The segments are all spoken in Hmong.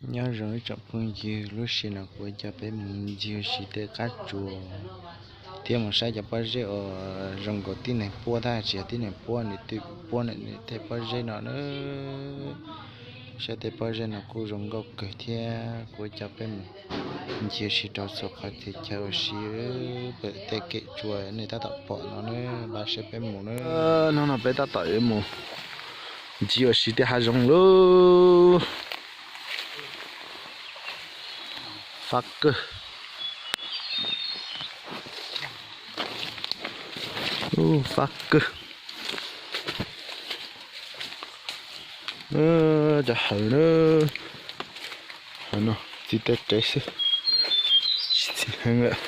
Nyob zoo ib tsoom phooj ywg, lub sij hawm no kuv coj peb mus ncig ua si tej qab tsuas thiab mus saib cov pob zeb uas zoo nkaus tib neeg puab thiab tsis yog tib neeg puab, nws twb puab nws tej pob zeb no na. Saib tej pob zeb no kuj zoo nkauj kawg thiab kuv coj peb mus ncig ua si rau txhua qhov chaw ua si pem tej kev tsua nej tab tom pom no na, npaj siab peb mus na. Hnub no peb tab tom yuav mus ncig ua si tej hav zoov lawm. Fab kawg. Ub, fab kawg. Cov hawm na, hawm no txiv tej qev xwb, tsis txiv heev lawm.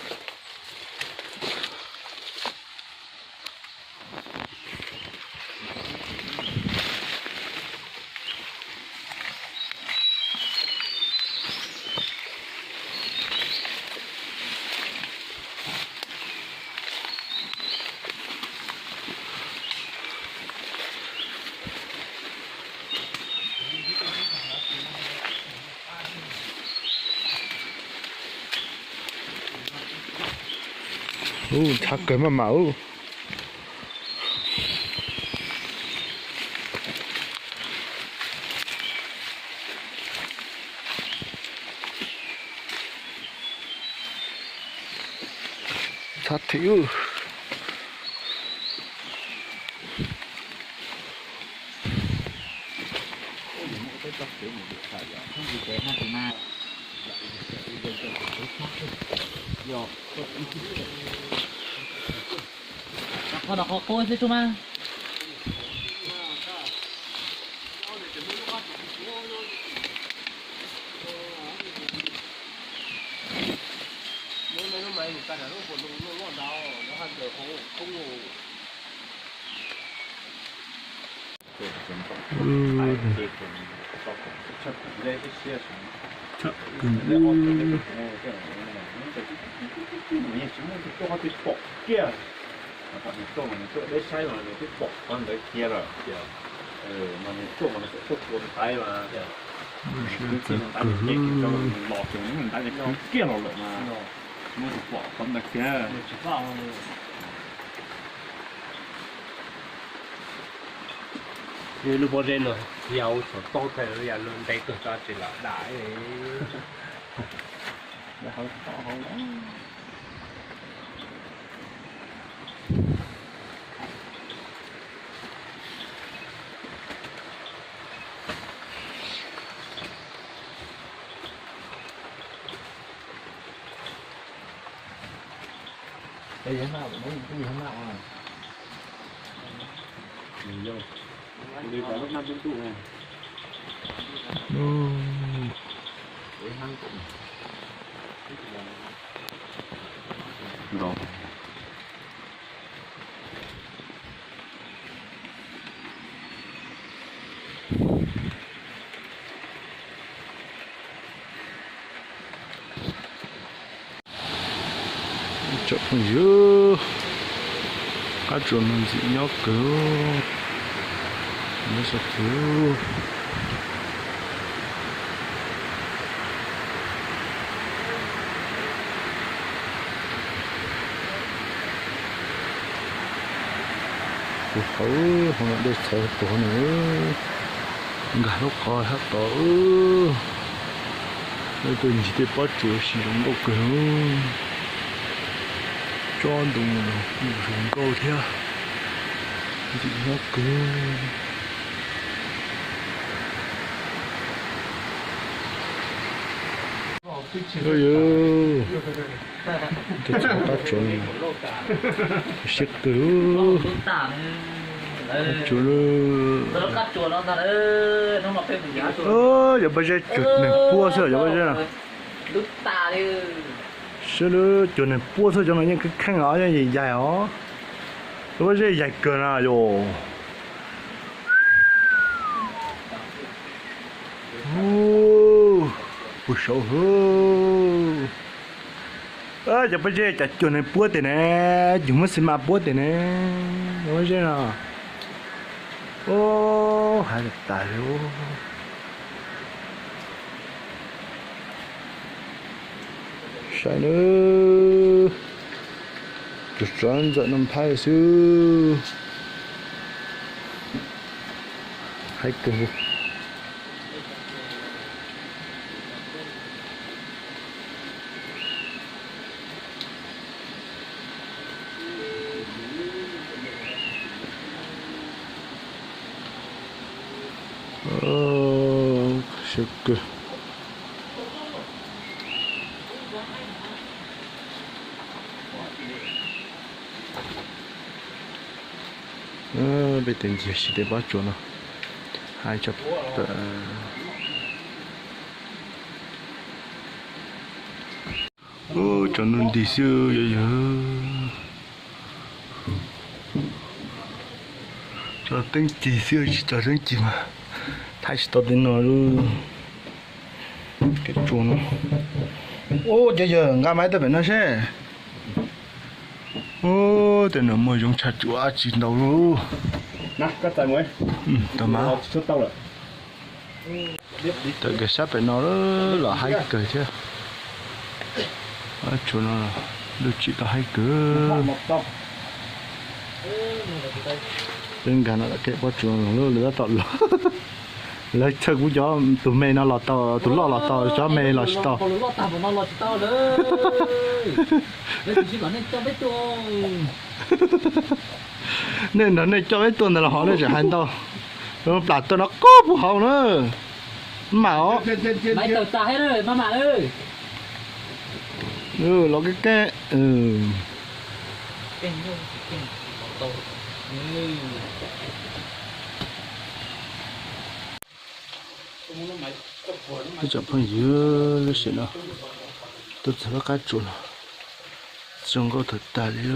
Ub, ntxhab kawg maj mam ub. Ntxhab thiab. Qhov no qhov qub xwb tub mas. Nws tuaj mas nws tuaj deb saib mas nws twb pom qhov ntawd kiag lawm tias, mas nws tuaj mas nws tuaj tua ntais mas, nws los ces nws ntais kiag los lawm mas, nws twb pom qhov ntawd kiag. Lub pob zeb no yog ua txhom tau thaij yam lub ntev tuaj tso tsis lam dam. Tsoom phooj ywg, qab tsuas no ntxim nyob kawg, nyob sab kawg. Puag hauv hauv no dej txhawv puag hauv no, nkag lub qhov sab tod. Tuaj ncig tej pob tsuas ua si zoo nkauj kawg. Tsob ntoo no kuj zoo nkauj thiab, ntxim nyob kawg. Tus txog qab tsuas no siab kawg. Qab tsuas, cov pob zeb cuag neeg puab xwb cov pob zeb no. Saib lub cuag neeg puab xwb cov no yeej kheej kheej os, yeej yaig os. Cov pob zeb yaig kawg na yom. Puag saud. Cov pob zeb cov cuag neeg puab tes ne, cuag muab xi mas puab tes ne. Cov pob zeb no. Hais tas li. Saib na, tsuas tsuav ntxawm no phaib xwb. Haib kawg. Siab kawg. Peb tus ntsia siv tej pob tsuas no, haib tshaj plaws. Tsaus ntuj nti xwb yog yog. Tsaus teeb cig xwb, tsis tsaus teeb cig mas thaij tsis tau tej no lub kev tsua no. Ub, yog yog, nqa maiv tawm pem no seb. Ub, tej no muaj zoo tshaj cuam tsis ntau lub. Tau mas. Tawm kiag sab pem no los haib kawg thiab. Pob tsuas no lub tsim tau haib kawg. Peb nkag no kem pob tsuas lawv tab tom los. Lawv txhawj kuv cov tus me no los tau, tus loj los tau, cov me los tsis tau. Nej nrog nej coj peb tuaj ntawd los hov nej tseem hais ntau. Plam tuaj no qub puag hauv na. Mam os. Los keeb keeb. Ib tsoom phooj ywg, lub sij hawm no tuaj txog lub qab tsuas no zoo nkauj tag tag li.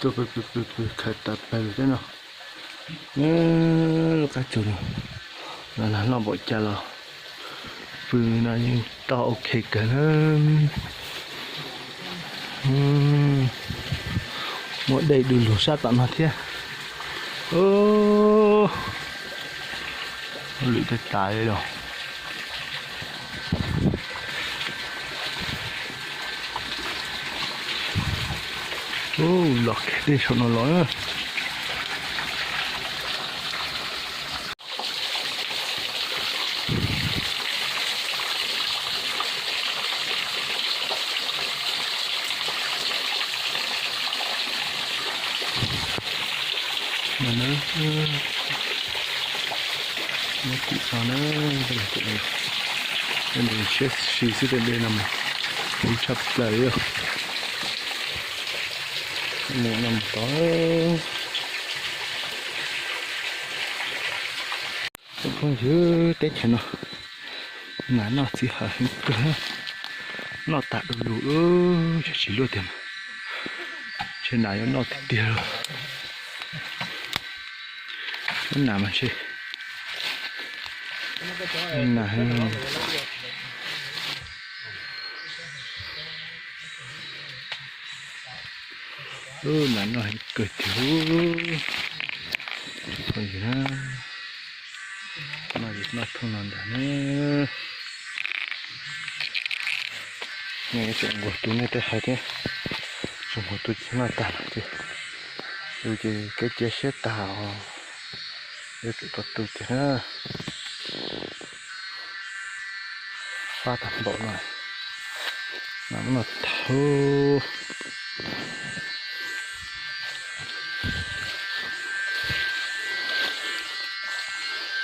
Tuaj pw pw pw pw khaws tas pawg lug thiab no. Lub qab tsuas no los lag loj npaum cas los pw no yeej tau ok kawg na. Muaj dej du lug sab tom no thiab. Lwm tej tas li los. Los kiag dej saum no los. Nyob tim no na, siab si xwb tej dej no mas kub tshaj plaws li. Mus no mus tod. Phooj ywg, teb chaws no nas noj txiv haum heev kawg, noj tas du lug, tsis luaj tiag mas ntshe nas yuav noj tiag tiag li. Nas mas ntshe nas heev. Nas noj heev kawg tiag. Phooj ywg na, noj thooj no ntag na. Nej yuav tsum nquag tu nej tej haiv thiab, tsum nquag tu ces noj tag lawm ces, tu ces kev cia siab tag os. Yuav tsum tau tu ces na. Fab tag npaum no, nas muab noj tag.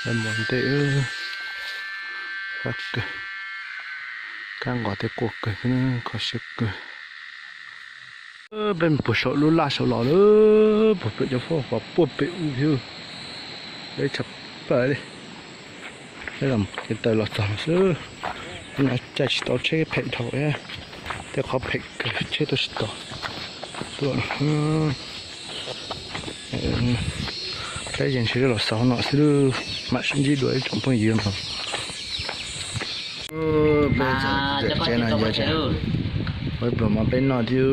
Lawv mus ntej, fab kawg, kab nqos tej quaj kawg thiab, kho siab kawg. Peb mus puag saum lub laj saum los lawm, puag pem cov fab pom puag pem ub thiab. Peb tshaj plaws li. Peb los ces taw los txog no xwb. Caij tsis tau tsheb phem dhau, tej qhov phem kawg tsheb tuaj tsis tau. Tuaj, saib yeej ntshe los xaus no xwb, mam sib ntsib dua ib tsoom phooj ywg mas. Peb tsev no yog peb pluas mov peb noj thiab.